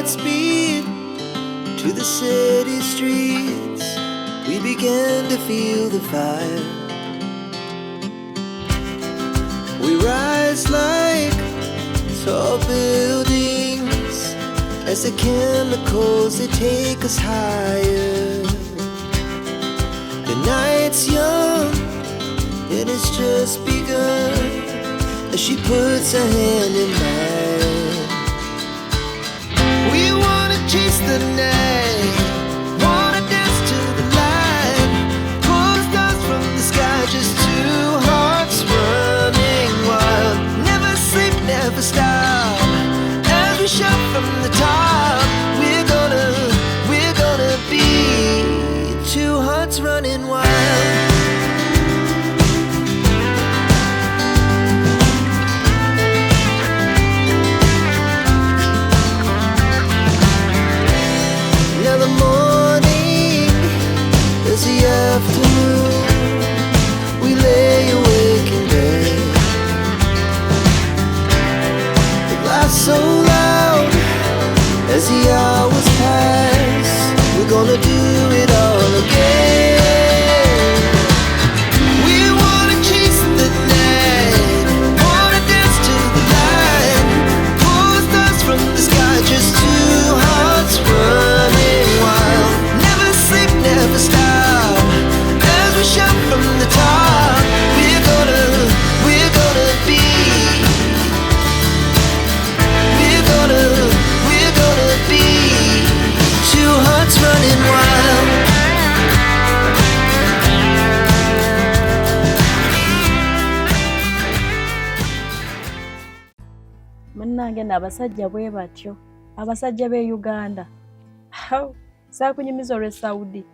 hearts beat to the city streets. We began to feel the fire. We rise like tall buildings as the chemicals, they take us higher. The night's young and it's just begun as she puts her hand in mine. We wanna chase the night, wanna dance to the light, pull the stars from the sky, just two hearts running wild. Never sleep, never stop. As we shout from the top, we're gonna be two hearts running wild. Now the morning is the afternoon. We lay awake in bed. We laugh so loud as the hours pass. We're gonna do it all again. We wanna chase the night, wanna dance to the light, pull the stars from the sky, just two hearts running wild. Never sleep, never stop. As we shout from the top, we're gonna be, we're gonna be two hearts running wild. Munnange, n'abasajja bwe batyo, abasajja b'e Uganda. Haw, saakunyumiza olw'e Saudi.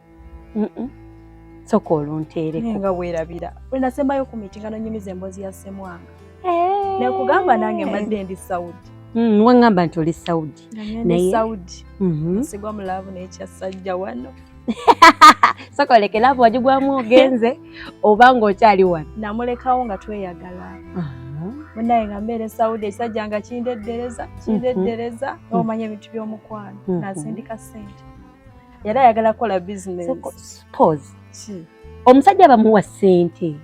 Soka olunteereko. Nga weerabira bwe nasembayo ku mitinga nonyumiza emboozi ya Ssemwanga, nekugamba nange mbadde ndi Saudi. Waŋŋamba nti oli Saudi. Nga ngenda e Saudi, nsigwa mu love n'ekyasajja wano. Soka oleke, love wagigwamu ogenze oba ng'okyali wano? Namulekawo nga tweyagala. Munaye nga mbeera e Saudi, ekisajja nga kindeddereza, kindeddereza, omanya ebintu by'omukwano. Nasindika ssente, yali ayagala kukola bizinesi. Pause. Omusajja bamuwa ssente,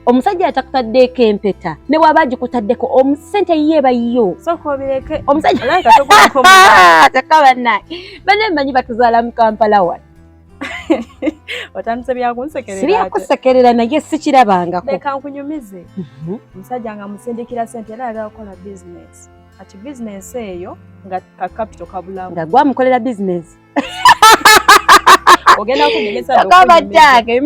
omusajja atakutaddeeko empeta, ne bw'aba agikutaddeko, ssente ye eba yo. Sooka obireke. Omusajja Olabika togwako mu- Kyokka bannaye, bannaye mmanyi batuzaala mu Kampala wano. Otandise byakunsekerera Si ate. Byakusekerera, naye sikirabangako. Leka nkunyumize. Omusajja nga musindikira sente, era ayagala kukola bizinesi. Kati bizinesi eyo nga ka capital kabulamu. Nga gwamukolera bizinesi? Ogenda kunyumiza. Kyokka bajjange.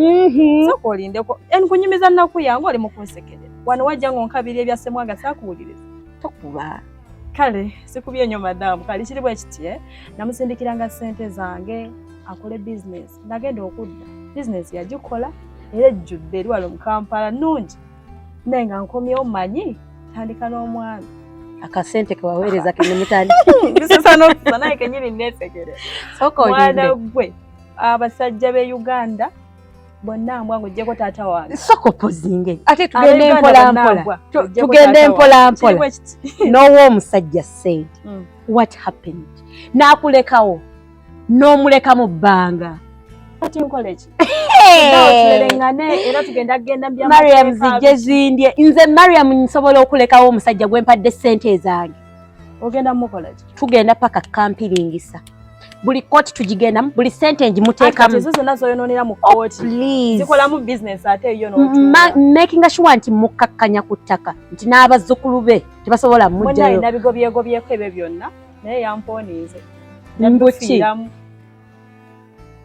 Sooka olindeko, nkunyumiza nnaku yange, oli mu kunsekerera wano. Wajja ng'onkabira ebya Ssemwanga, saakuwuliriza. Tokuba. Kale sikubye nnyo, madamu. Kale kiri bwe kiti, eh? Namusindikiranga ssente zange akole bizinesi. Nagenda okudda, bizinesi yagikola era ejjudde, eri wano mu Kampala nnungi, naye nga nkomyewo manyi tandika n'omwami. Akasente kewaweereza kenemutandi. Bisesa n'okusa naye kenyini neesekere. Sooka Mwana olinde. gwe, abasajja b'e Uganda bonna mbwa, ng'oggyeko taata wange. Sooka opozinge, ate tugende Ab'Uganda mpola bonna mpola. mbwa, ng'oggyeko Tugende taata mpola wange. mpola. Kiri bwe kiti. N'owa omusajja ssente, what happened? N'akulekawo n'omuleka mu bbanga? Kati nkola ki? Tulereŋŋane era tugenda kugenda mu Mariam, byamateeka. zijje zindye. Nze Mariam nsobola okulekawo omusajja gwe mpadde ssente ezange? Ogenda mukola ki? Tugenda paka kampiringisa, buli kooti tugigendamu, buli sente Kati ngimuteekamu. ezo zonna zoyonoonera mu Oh, kooti, please. zikolamu bizinesi ate eyo. Making sure nti mukkakkanya ku ttaka nti n'abazzukulu be tebasobola Munnaye, mujjayo. nabigobyegobyeko ebyo byonna, naye yampooniize. Mbuki? Yabifiiramu.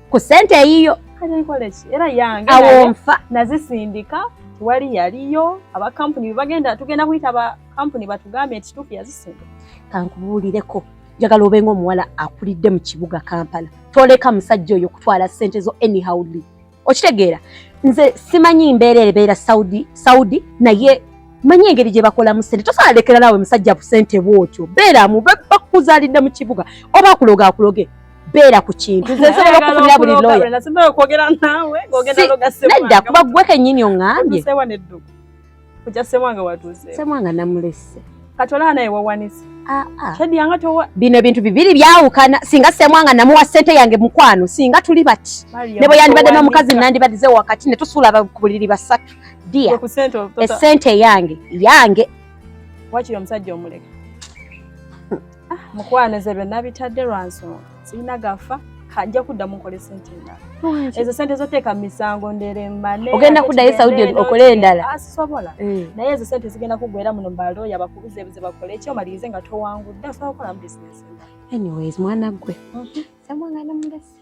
Ku ssente eyiyo? Kati nkole ki? Era yange. Awo Naye nfa. nazisindika, tewali yaliyo. Abakampuni bagenda, tugenda kuyita abakampuni batugambye nti kituufu yazisindika. Kankubuulireko, njagala obe ng'omuwala akulidde mu kibuga Kampala. Toleka musajja oyo kutwala ssente zo anyhowly, okitegeera? Nze simanyi mbeera ebeera Saudi, Saudi, naye manyi engeri gye bakolamu ssente. Tosobola lekera naawe musajja ssente bwotyo. Beeramu, bakuzaalidde mu kibuga, oba akuloga akuloge, beera ku kintu. Nze nsobola okufunira buli lawyer. Nasembayo okwogera naawe ng'ogenda loga. Nedda, kuba gwe kennyini oŋŋambye. Otuuseewa nedduka kujja Ssemwanga watuuseewa. Ssemwanga namulese. Kati olaba naye wawanise. Ah, ah. Bino ebintu bibiri byawukana. Singa Ssemwanga namuwa ssente yange mukwano, singa tuli bati ne bwe yandibadde n'omukazi nandibaddize wakati ne tusuula ku buliri basatu. Dia essente yange yange. Wakiri omusajja omuleka mukwano, nze byonna bitadde lwa nsonga sirina gafa, nja kuddamu nkole sente endala. Ezo sente zoteeka mu misango nderemane. Ogenda kuddayo Saudi okole endala? Ah, sisobola. Naye ezo sente zigenda kuggwera muno mbalooya bakubuzeebuze bakole eki omalirize nga towangudde, osobola kukola mu bizinesi endala. Anyways, mwana gwe Ssemwanga namulese.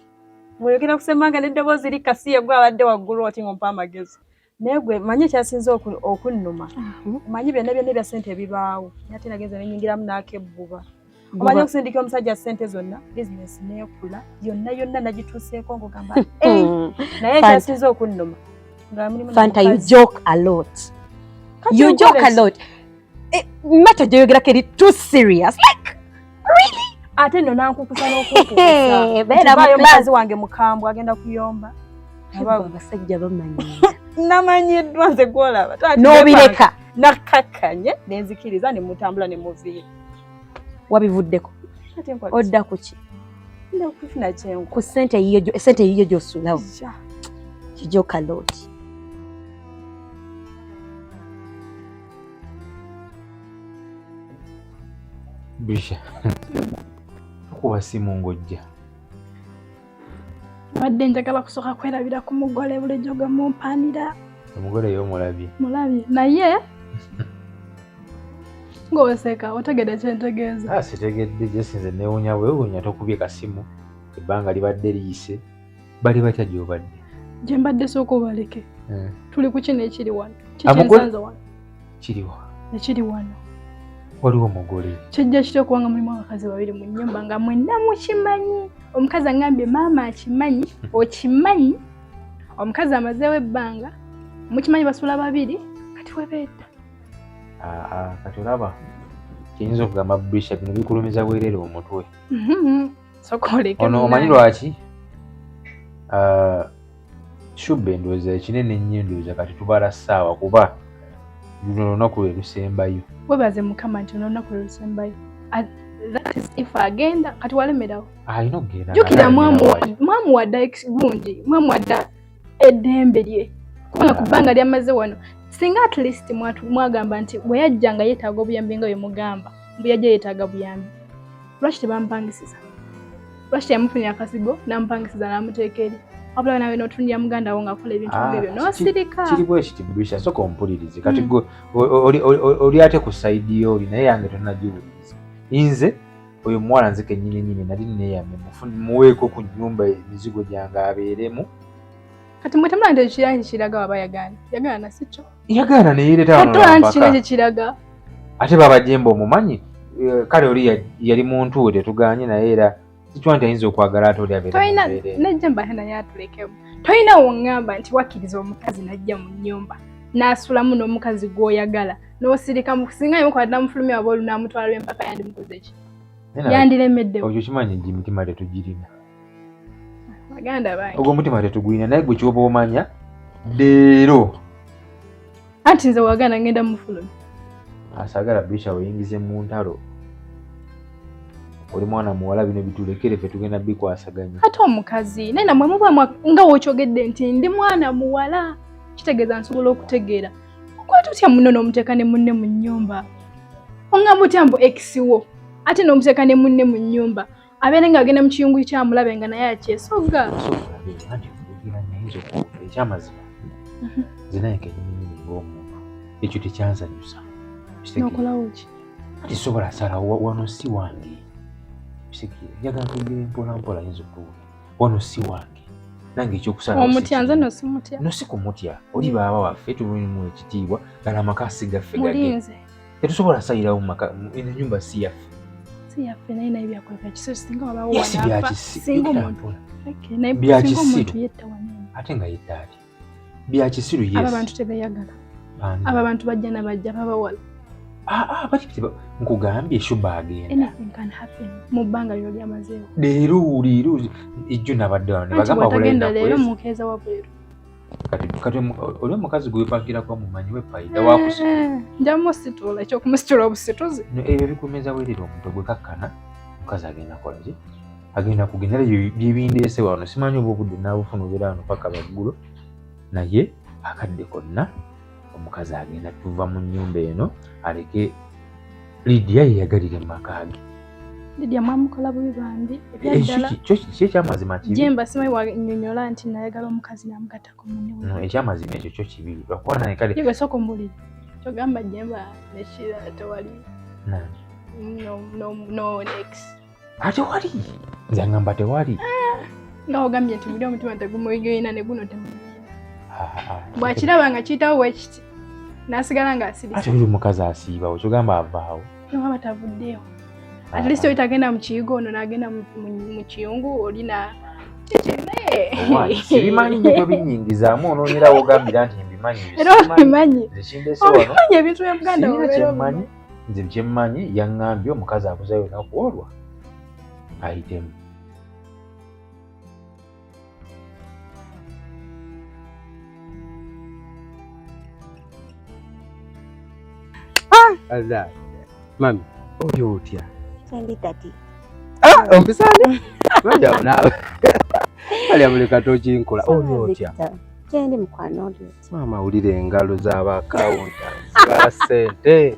Bw'oyogera ku Ssemwanga n'eddoboozi likasiye gwe abadde waggulu oti ng'ompa amagezi. Naye gwe manyi ekyasinze okunnuma, omanyi byonna byonna ebya ssente ebibaawo, naye ate nagenza nenyingiramu n'akebbuba. Omanyi okusindika omusajja ssente zonna, bizinesi neekula yonna yonna nagituuseeko ng'ogamba naye ekyasinze okunnuma nga mulimu Fanta, you joke a lot. You joke a lot. Matter gyoyogerako eri too serious. Like, really? Ate nno nankukusa n'okunkukusa. Beera mu Ntivaayo class. Mukazi wange mukambwe agenda kuyomba. Abasajja bamanyiira. Namanyiddwa nze gwolaba. N'obireka. Nakkakkanye nenzikiriza ne mutambula ne muviira. Wabivuddeko. Ate nkola ki? Odda ku ki? Nda kufuna kyenku. Ku ssente yiyo ssente yiyo gy'osuulawo. You joke a lot. Bisha, tukuba simu ng'ojja. Mbadde njagala kusooka kwerabira ku mugole bulijjo gwe mumpanira. Omugole ye omulabye? Mulabye, naye ng'oseka, otegedde kyentegeeza? Ah, sitegedde. Jesinze neewunya bwewunya, tokubye kasimu, ebbanga libadde liyise. Bali batya gy'obadde? Gye mbadde sooka obaleke. Tuli ku kino ekiri wano. Amugole- Kikyensanze wano. Kiriwa? Ekiri wano. Waliwo omugole? Kijja kitya okubanga mulimu abakazi babiri mu nnyumba nga mwenna mukimanyi? Omukazi angambye maama akimanyi, okimanyi omukazi amazeewo ebbanga, mukimanyi basula babiri, kati webeeta. Ah, ah, kati olaba kiyinza okugamba Brisha, bino bikulumiza bwerere omutwe. Sooka oleke. Ono omanyi lwaki? Ah, Shube endowooza ekinene ennyo, endowooza kati tubala ssaawa kuba luno lunaku lwe lusembayo. Webaze Mukama nti ono olunaku lwe lusembayo. That is if agenda. Kati walemerawo. Alina okugenda. Jjukira Alemera. mwamuwadda gundi, mwamuwadda eddembe lye, kubanga ku bbanga lyamaze wano, singa at least mwagamba nti bwe yajja nga yeetaaga obuyambi, nga bwe mugamba mbu yajja yeetaaga buyambi, lwaki tebamupangisiza? Lwaki teyamufunira akasigo n'amupangisiza n'amuteeka eri? Wabula nawe n'otunulira muganda wo ng'akola ebintu Ah, ng'ebyo n'osirika. Kiri bwe kiti Brisha, sooka ompulirize kati. Gwe oli ate ku side yo oli naye yange tonagiwuliriza. Nze oyo muwala nze kennyini nyini nali neeyamye muweeko ku nnyumba emizigo gyange abeeremu. Kati mwe temulaba nti ekira kiraga waba yagaana? Yagaana, si kyo? Yagaana neyereeta wano Kati tolaba nti kino nampaka. ekyo kiraga? Ate babajemba omumanyi, kale oli yali muntu we, tetuganye, naye era sikyo nti ayinza okwagala ate oli abeera mu Tolina mbeera eno. nejjemba ate naye atulekemu. Tolina woŋŋamba nti wakkiriza omukazi n'ajja mu nnyumba n'asulamu n'omukazi gw'oyagala n'osirika. Singa yamukwata namufulumya waba olunamutwala lw'empaka, yandimukoze ki? Naye nawe Yandiremeddewo. Ekyo kimanyi nti emitima tetugirina. Baganda bange. Ogwo omutima tetugulina, naye gwe kyoba omanya leero. Anti nze waganda ngenda mufulumya. Asaagala Brisha weyingize mu ntalo, oli mwana muwala, bino bitulekere ffe tugenda bikwasaganya. Ate omukazi naye namwe muba nga wokyogedde nti ndi mwana muwala, kitegeeza nsobola okutegeera. Okwata otya munno n'omuteeka ne munne mu nnyumba? Oŋŋamba otya mbu ex wo ate n'omuteeka ne munne mu nnyumba, abeere ng'agenda mu kiyungu kyamulabe nga naye akyesogga? Anti ayinza okuwulira ekyamazima. Nze naye kenyininyini ng'omuntu ekyo tekyansanyusa. Kitegeera? N'okolawo ki? Ati sobola salawo, wano si wange. Kitegeera? Njagala twogere mpola mpola, ayinza okuwulira. Wano si wange, nange ekyokusalawo si Omutya? Nze kimu. no simutya. No si kumutya, oli baaba waffe, tulimu ekitiibwa, gala amaka si gaffe gage. Mulinze. Tetusobola sayirawo mu maka, eno ennyumba si yaffe. Si yaffe, naye naye byakola bya kisiru. Singa wabawo Yes, wanaafa, byakisiru. singa omuntu. Okay, naye Bya singa kisiru. omuntu yetta wanene. Ate nga yetta ati bya kisiru, yes. Aba bantu tebeeyagala. Bani? Aba bantu bajja nabajja babawala. Ah, ah, bati nkugambye Shuba agenda. Anything can happen mu bbanga lino lyamazeewo. Leero, leero ejjo nabadde wano ne Anti bagamba bw'atagenda bulayi leero nakwezi. mukeeza wabweru. Kati oli omukazi gwepankirako mumanyi wepayida wakusitula. Nja musitula, ekyokumusitula obusituzi. Ebyo bikumeza werera omutwe gwe kakkana, omukazi agenda kola ki? Agenda kugenda. Era byebindeese wano simanyi oba obudde naabufuna obeera wano paka baggulo, naye akadde konna omukazi agenda tuva mu nnyumba eno aleke Lydia yeyagalire mu maka ge. Lydia mwamukola bubi bambi. Ebyaddala. Kyo ekyamazima kibi. Jemba simanyi wannyonnyola nti nayagala omukazi n'amugattako munne. No, ekyamazima ekyo kyo kibi. Lwakuba naye kale. Ye sooka ombuulire. Kyogamba Jemba ne Sheila tewali. Nani? No, no, no ex. Tewali. Nze ngamba tewali. Nga ogambye nti buli omutima tegumuyigirina ne guno temugiyina. Bw'akiraba nga kiyitawo bwe kiti n'asigala ng'asirise. Ate oli omukazi asiibawo kyogamba avaawo. Newaba tavuddeewo. At least oli tagenda mu kiyigo ono n'agenda mu kiyungu oli na Owaye, sibimanyi nnyo tobinyingizaamu onoonyerawo ogambira nti mbimanyi. Era obimanyi. Nze kindeese wano. Obimanyi ebintu bya Muganda Sirina obeera kyemmanyi. Nze kyemmanyi yaŋŋambye omukazi abuzayo olunaku olwo ayitemu. Allah. Mami, oli otya? Ndi tati. Ompisaani? Mariam naawe. Mariam leka tokinkola. Oli otya? Gyendi mukwano, oli otya? Maama wulira engalo z'aba accountants ba ssente.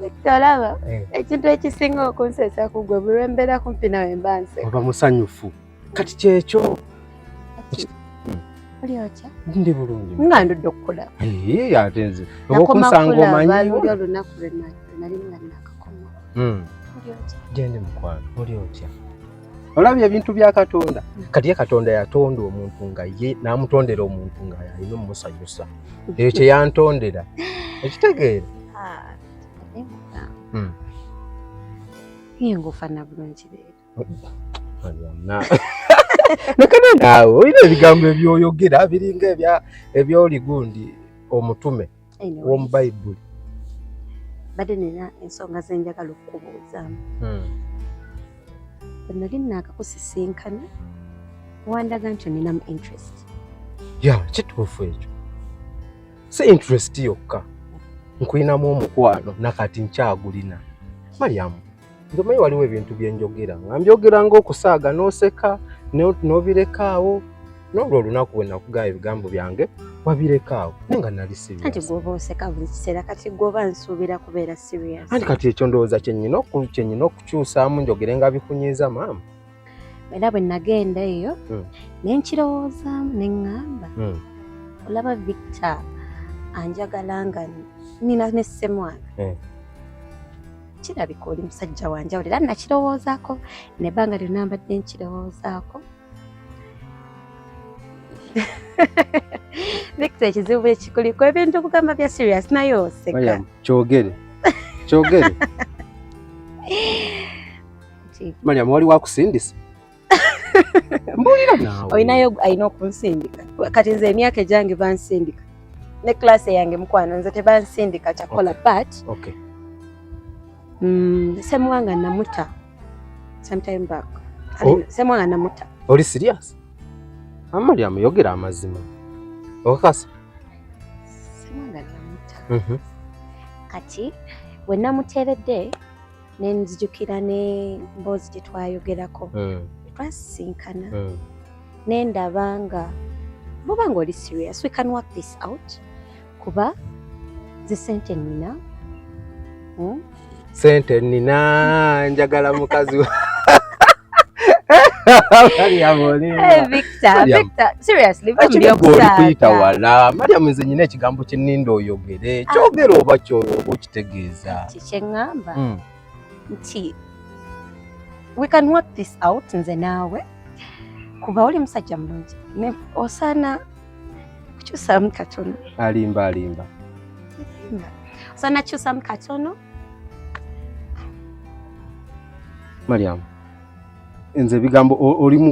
Victor, olaba Eh. ekintu ekisinga okunsesa ku gwe buli lwe mbeera kumpi nawe mba nseka. Oba musanyufu. Kati kyekyo. Oli otya? Ndi bulungi. Nga ndudde okukulaba. Ee, ate nze. Oba Nakoma okunsanga kulaba omanyi. luli olunaku lwe nali nga nakakoma. Oli otya? Gyendi mukwano. Oli otya? Olabye ebintu bya Katonda. Kati ye Katonda yatonda omuntu nga ye n'amutondera omuntu nga alina omumusanyusa. Ekyo kye yantondera. Ekitegeera? Ah, naye mukwano. Naye ng'ofaanana bulungi leero. Mariam, lekana naawe olina ebigambo ebyoyogera biringa ebyoli gundi omutume Anyway, w'omu Bayibuli. Badde nina ensonga ze njagala okukubuuzaamu. Bwe nali naakakusisinkana wandaga nti oninamu interest. Ya, kituufu ekyo. Si interest yokka, nkulinamu omukwano nakati nkyagulina. Mariam, nze omanyi waliwo ebintu bye njogera nga mbyogera ng'okusaaga n'oseka n'obirekaawo. N'olwo olunaku bwe nakugaba ebigambo byange wabirekaawo, naye nga nali Anti serious. gw'oba oseka buli kiseera, kati gw'oba nsuubira kubeera serious. Anti kati ekyo ndowooza kye nnina okukyusaamu njogere nga bikunyiiza maama. Era bwe nagenda eyo ne nkirowoozaamu ne ŋŋamba, olaba Victor anjagala nga nina ne Ssemwanga. Kirabika oli musajja wanjawulo, era nakirowoozaako nebbanga lyonna mbadde nkirowoozaako. Victor, ekizibu ekikuliko ebintu kugamba bya serious naye oseka. Mariam, kyogere kyogere. Mariam, waliwo akusindisa? Mbuulira naawe. Olinayo alina okunsindika? Kati nze emyaka egyange bansindika ne class yange mukwano, nze tebansindika kyakola, but Semwanga namuta sometime back. Oh. Semwanga namuta. Oli serious? Mariam, yogera amazima. Okakasa? Semwanga namuta. Kati we namuteeredde ne nzijukira n'emboozi gye twayogerako, twasisinkana, ne ndaba nga bwoba nga oli serious we can work this out, kuba ze sente nina. Sente nina, njagala mukazi wa Mariam, olimba. Hey, Victor, Mariam. Victor, seriously, va mu Ekibigwe oli by'okusaaga. kuyita wala. Mariam, nze nyina ekigambo kye nninda oyogere. Kyogere oba oba okitegeeza. Kati kye ŋŋamba nti we can work this out nze naawe, kuba oli musajja mulungi osaana kukyusaamu katono. Alimba, alimba. Osaana kukyusaamu katono. Mariam, nze ebigambo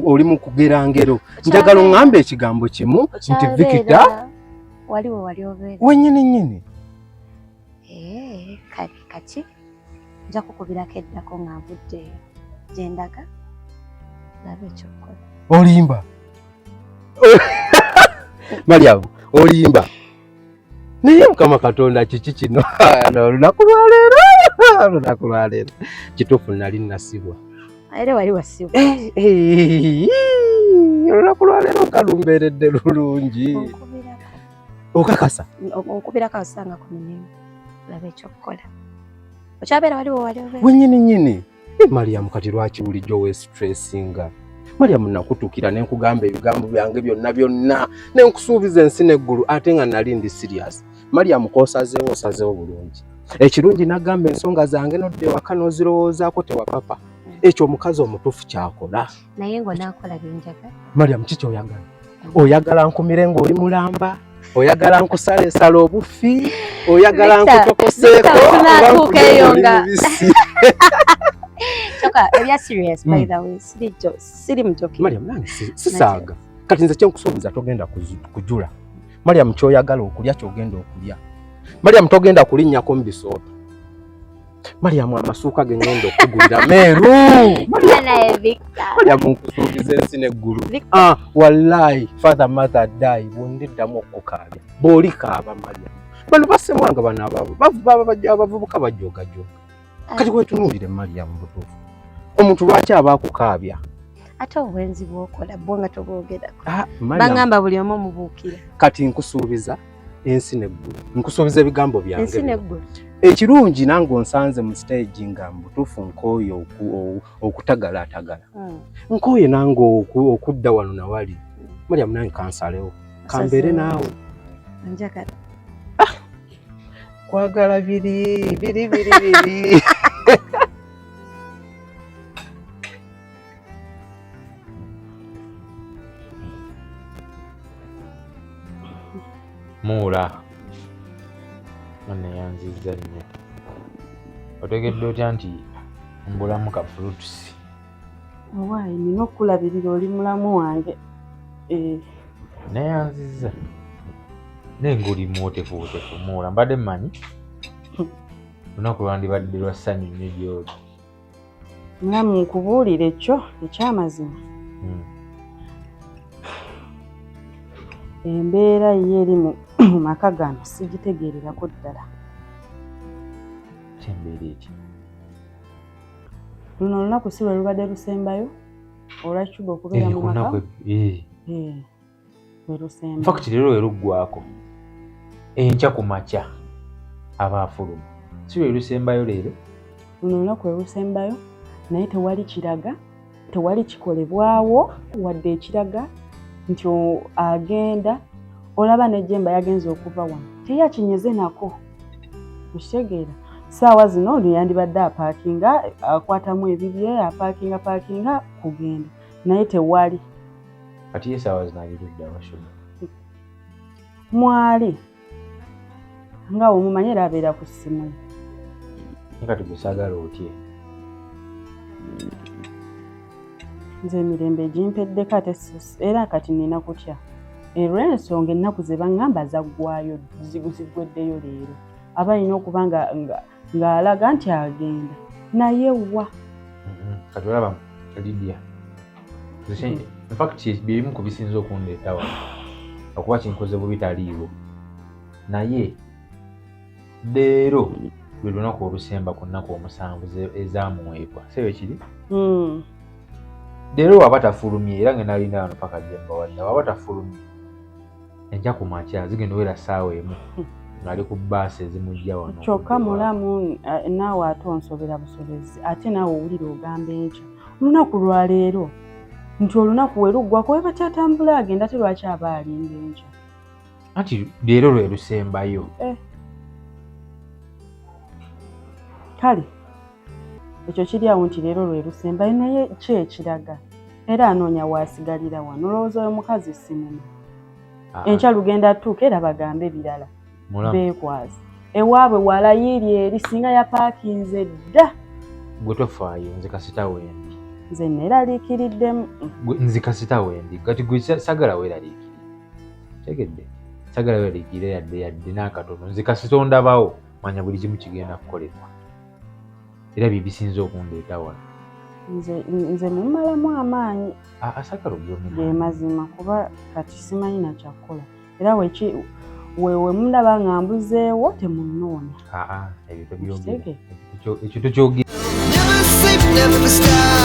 oli mu kugera ngero. Njagala oŋŋambe ekigambo kimu nti Okyabeera Victor waliwo wali obeera. Wennyini nnyini. Eh, kale kati nja kukubirako eddako nga nvudde gye ndaga, laba ekyokukola. Olimba. Mariam olimba naye Mukama Katonda kiki kino? Olunaku lwaleero, olunaku lwaleero kituufu nali nasibwa. Era wali wasibwa. Olunaku lwaleero kalumbeeredde lulungi. Okakasa? Onkubirako osanga ku minimu laba ekyokukola. Okyabeera waliwo wali obeera. Wenyini nyini. Mariam kati lwaki bulijjo weestressinga? Mariam nakutukira ne nkugamba ebigambo byange byonna byonna ne nkusuubiza ensi n'eggulu ate nga nali ndi serious. Mariam k'osazeewo osazeewo bulungi. Ekirungi nagamba ensonga zange nodda ewaka n'ozirowoozaako tewapapa. Ekyo omukazi omutuufu kyakola. Naye ng'onaakola bye njagala. Mariam kiki oyagala? Oyagala nkumire ng'oli mulamba? Oyagala nkusaleesala obufi? Oyagala nkutokoseeko? Tunaatuuka eyo nga Kyokka ebya serious by the way siri mujoki. Mariam nange sisaaga. Kati nze kyenkusuubiza togenda kujula. Mariam ky'oyagala okulya ky'ogenda okulya. Mariam togenda kulinnyako mu bisooto. Mariam amasuuka ge ngenda okugulira meeru. Mariam nkusuubiza ensi n'eggulu. Ah, wallahi father mother die bw'ondiddamu okukaabya. Bw'olikaaba Mariam. Bano basemwanga bano abavubuka bajoogajoga. Kati wetunuulire Mariam butuufu. Omuntu lwaki aba akukaabya? Ate obwenzi bw'okola bwo nga tobwogerako. Bangamba buli omu omubuukira. Kati nkusuubiza ensi n'eggulu. Nkusuubiza ebigambo byange. Ensi n'eggulu. Ekirungi nange onsanze mu stage nga mbutuufu nkooye okutagalaatagala. Nkooye nange okudda wano nawali. Mariam nange kansalewo. Kambeere naawe. Njagala. Kwagala biri biri biri biri. Muula neyanzizza nnyo. Otegedde otya nti mbulamu ka fruits? Owaayi nina okulabirira oli mulamu wange. Neyanzizza naye ng'oli mwotefuotefu Muula, mbadde mmanyi lunaku lwandibadde lwa ssanyu nnyo gy'oli. Mulamu nkubuulire ekyo ekyamazima. Embeera ye eri mu maka gano sigitegeererako ddala. Embeera eki? Luno olunaku si lwe lubadde lusembayo olwa Cuba okubeera mu maka? Lwe lusembayo. In fact leero lwe luggwako. Enkya ku makya aba afuluma. Si lwe lusembayo leero? Luno olunaku lwe lusembayo naye tewali kiraga, tewali kikolebwawo wadde ekiraga nti agenda. Olaba ne Jemba yagenze okuva wano teyakinyeze nako. Okitegeera? Ssaawa zino yandibadde apaakinga, akwatamu ebibye, apaakinga paakinga kugenda naye tewali. Kati ye ssaawa zino ali ludda wa Shuba? Mwali nga omumanyi era abeera ku ssimu ye. Kati gwe saagala otye? Nze emirembe gimpeddeko ate era kati nina kutya. Olw'ensonga ennaku ze baŋŋamba zaggwayo, ziggweddeyo leero. Aba alina okuba ng'alaga nti agenda naye wa? Kati olaba Lydia, in fact bye bimu ku bisinze okundeeta wano okuba kinkoze bubi taliiwo, naye leero lwe lunaku olusemba ku nnaku 7 ezaamuweebwa, si bwe kiri? Leero waba tafulumye era ngenda linda wano paka Jemba wadda. Waba tafulumye enkya ku makya zigenda owera ssaawa 1 ng'ali ku bbaasi ezimujja wano. Kyokka mulamu naawe ate onsobera busobezi, ate naawe owulira ogamba enkya olunaku lwaleero nti olunaku we luggwako we bakyatambula agenda, ate lwaki aba alinda enkya? Anti leero lwe lusembayo. Kale ekyo kiri awo nti leero lwe lusembayo, naye ki ekiraga? Era anoonya waasigalira wano. Olowooza oyo mukazi simuma? Enkya lugenda tuuka era bagambe birala beekwaze ewaabwe walayiiri eri singa yapaakinze dda. Gwe tofaayo, nze kasita wendi. Nze neeraliikiriddemu. Nze kasita wendi. Kati gwe sagala weeraliikirire, tegedde? Sagala weeraliikirire yadde yadde n'akatono. Nze kasita ondabawo manya buli kimu kigenda kukolebwa, era bye bisinze okundeeta wano. Nze mumalamu amaanyi. Asagala Ge mazima, kuba kati simanyi nakyakukola. Era we mundaba nga mbuzeewo temunnoonya. Aa, ebyo tobyogera. Okitegeera? Ekyo tokyogera. Never sleep, never stop.